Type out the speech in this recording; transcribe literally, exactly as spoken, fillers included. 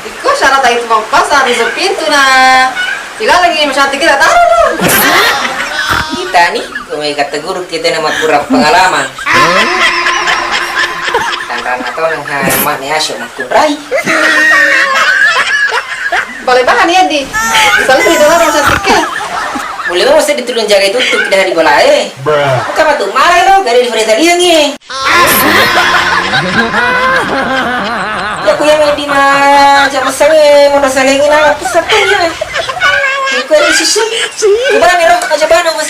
Iko syarat itu mapasa di sepintu na ilalangi masyarakat kita tahu. Kita nih, kami kata guru kita nama kurang pengalaman. Tanrang atau nang ha mak ni asyik makkunrai. Boleh bahan ya di. Misalnya di dalam masyarakat. Boleh mau saya ditulung jaga itu tuh dari bola eh. Bukan batu malah lo gak ada di Fresa Liang eh. Ya ku yang di ma jam sange mau salengi na apa satu ya. Ku yang susu. Coba nih roh aja bana mau